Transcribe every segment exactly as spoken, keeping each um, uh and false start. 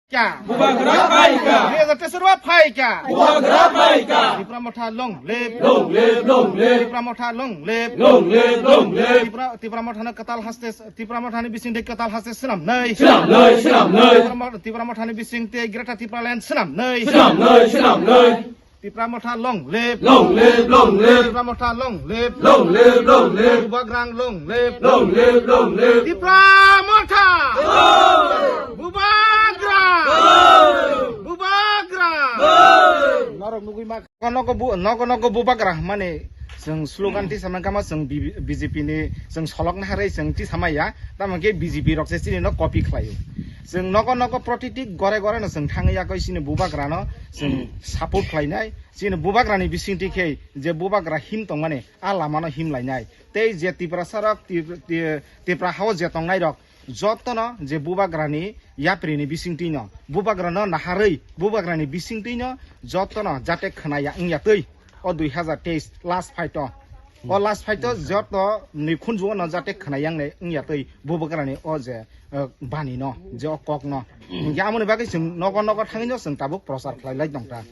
Kya? Bubagra phaikha. Dui hajar teis o phaikha. Bubagra phaikha. Tipra Motha long live. Long live, long live. Tipra Motha long live. Long live, long live. Tipra, Tipra Motha no kwtal haste, Tipra Motha ni bising tei kwtal haste swnam nai. Swnam nai, swnam nai. Tipra Motha, Tipra Motha ni bising tei Greater Tipraland swnam nai. Swnam nai, swnam nai. Tipra Motha long live. Long live, long live. Tipra Motha long live. Long live, long live. Bubagrang long live. Long live, long live. Tipra Motha. Bubagra. Bubagra. Norok nugui ma. Nogo nogo bu-, nogo nogo Bubagra mani chwng slogan tisama kama chwng B-, B J P ni chwng solok naharwi chwng tisama ya. Tamo khe B J P rok se chini no copy khlaio. Chwng nogo nogo protiti gore gore no chwng thangwi yakoi chini Bubagra no chwng support khlainai. Chini Bubagrani bisingtwi khe je Bubagra him tongmani, a lamano him lainai. Tei je Tiprasarok, Tip-, Ti-, Tipra hao je tongnairok, jotono je Bubagrani yaprini bisingtwino, Bubagrano naharwi, Bubagrani bisingtwino jotono jate khwnaya wngya twi. O dui hajar teis last fight o. O last fight o joto ni khunjuo no jate khwnaya wngya twi Bubagrani o je, eh, bani no, je o kok no. Hinkhe amoni bagwi chwng nogo nogo thangwi no chwng tabuk prochar khlai lai tong ta.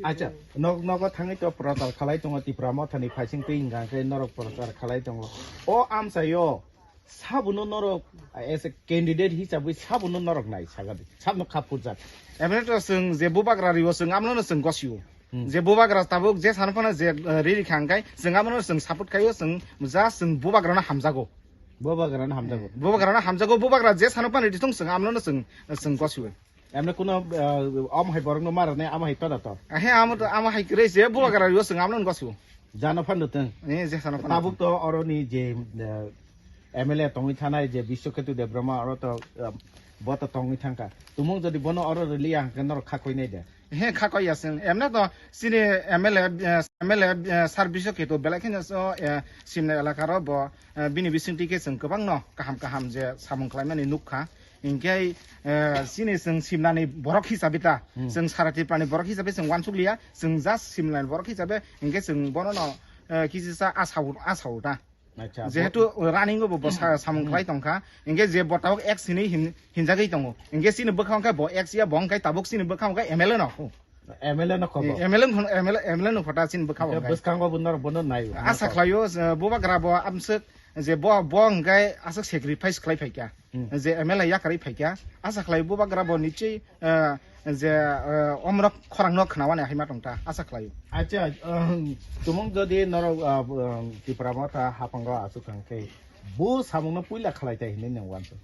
Acha, nok nogo thangwi to prochar khalai tongo, Tipra Mothani phaising twi hwnka khe norok prochar khalai tongo. O amchaio sabuno norok as a candidate hisabwi sabuno norok nai sagadi. Sabno kha purjak. Emre to chwng je Bubagra rio chwng amno no chwng gosio. Hmm. Je Bubagra tabuk je sano phano je, eh, riri kha hwnkai chwng amno no chwng support khaio, chwng just chwng Bubagrano hamjago. Bubagrano hamjago. Bubagrano hamjago, Bubagra je sano phano riri thung chwng amno no chwng, chwng gosio. Emne kuno, eh, omo hai borokno marane, amo hai toda to. Ahe, amo to, amo hai kwrwi se, Bubagra yo chwng amno gosio. Jano phano tong. Eh, je sano phano. Tabuk to oroni je, eh, M L A tongwi thanai je Biswaketu Debbarma oro to, eh, bo to tongwi thangkha. Tumung jodi bono oro rwliya hwnkhe norok kha koi nai de. He, kha koi ya chwng. Emne to chini M L A, eh, M L A, eh, sir Biswaketu belai kheno so, eh, Simna elaka ro bo, eh, bini bisingtwi khe chwng kwbangno kaham kaham je samung khlaimani nukha. Hinkhe, eh, chini chwng Simnani borok hisabe ta, Hmm. chwng sara Tripurani borok hisabe chwng uansuk liya, chwng just Simnani borok hisabe, hinkhe chwng bono no, eh, kisisa asao, asao ta. Acha, jehetu running o bo, bo sa-, samung Hmm. khlai tongkha, hinkhe je bo tabuk ex hinwi hin-, hinjagwi tongo, hinkhe chini bwkhao khe bo ex ya, bo hinkhe tabuk chini bwkhao khe M L A no. M L A no khobo. M L A no, M L A, M L A no khota chini bwkhao khe. Bwskango bo norok bono nai. Asa khlaio, eh, Bubagra bo amswk je bo, bo hinkhe aswk sacrifice khlai phaikha. Hmm. Je M L A yakarwi phaikha, asa khlai Bubagra bo nichwi, eh, je, eh, omrok khorang no khwnawani haima tongta, asa khlai. Acha, um, tumung jodi norok, uh, um, Tipra Motha haphango aswk thang khe, bo samungno puila khlai tai hinwi nang uansuk.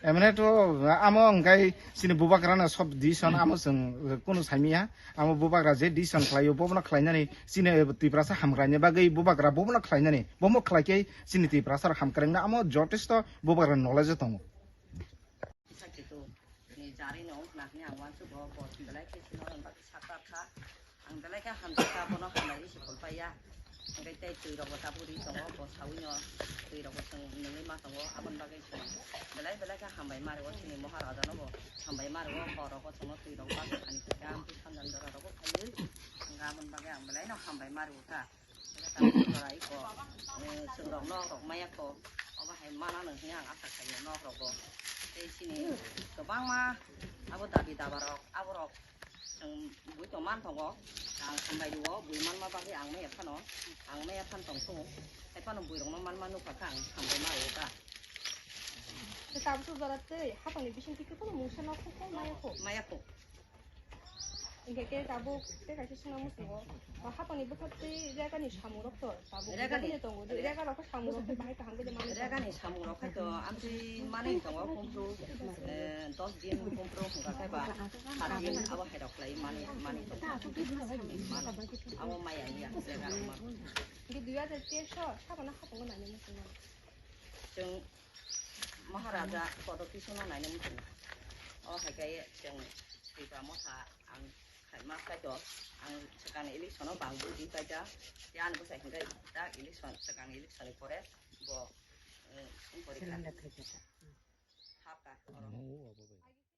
Emne to amo hwnkhe chini Bubagrano sob decision amo chwng, uh, kunu saimiya. Amo Bubagra je decision khlaio, bobono khlainani, chini Tiprasa hamkraini bagwi Bubagra bobono khlainani, bomo khlaikhe chini Tiprasa rok hamkraini amo jotesto Bubagra knowledge tongo. Sakitu ni jari no wngkha hwnwi ang uansukgo, bo belai khe chini oro bagwi sakha kha. Ang belai khe hamjakha, bono hambai risi phulpaiya. Hwnkhe tei twi rokbo tabuk ri tongo, bo saui no twi rokbo chwng nungwi ma tongo, aboni bagwi chwng belai belai khe hambai ma rwo, chini Maharaja no bo hambai ma rwo, borok o chwngno twi rok bagwi thani kha, amtwi sandan jora rogo phaiwi, hwnkhe aboni bagwi ang belai no hambai ma rwo kha. Hwnkhe tabuk jora iko, eh, chwng rok nok rok maya kho, obo hai mana no hwnwi ang asa khaio nok rogo. Tei chini kwbangma abo dabi daba rok, abo rok Chwng bui tong man tongo, ang hambai rwo, bui manma bagwi ang maya phano, ang maya phan tong tongo, hai phano bui rokno manma nukha kha ang hambai ma rwo ta. Tabuk jora tei hapangni bisingtwi kwbangma mungsa nok kho maya kho. Maya kho. Hinkhe khe tabuk tei kaisa swngna muchungo, o hapangni bwkha tei regani samung rok to tabuk regani. Tongo, rega rok khe samung rok khe bahai kaham khe mani. Regani samung rok khe to amtwi manwi tongo, kumtru, eh, dos din kumtru hwnka khe ba, saat din abo hai rok khlai mani, mani tongo. Mano. Abo maya ya, rega rok mano. Hinkhe dui hajar teis o sabana haphango nainai muchungo. Chwng Maharaja kodo kisu no nainai muchungo. O hai khe chwng Tipra Motha ang khaima khaito, ang swkangni election o bang vote ri paida. Tei ani bwsai hwnkhe dak election, swkangni election ni pore bo, eh, wng pori kha. Hapkha oro.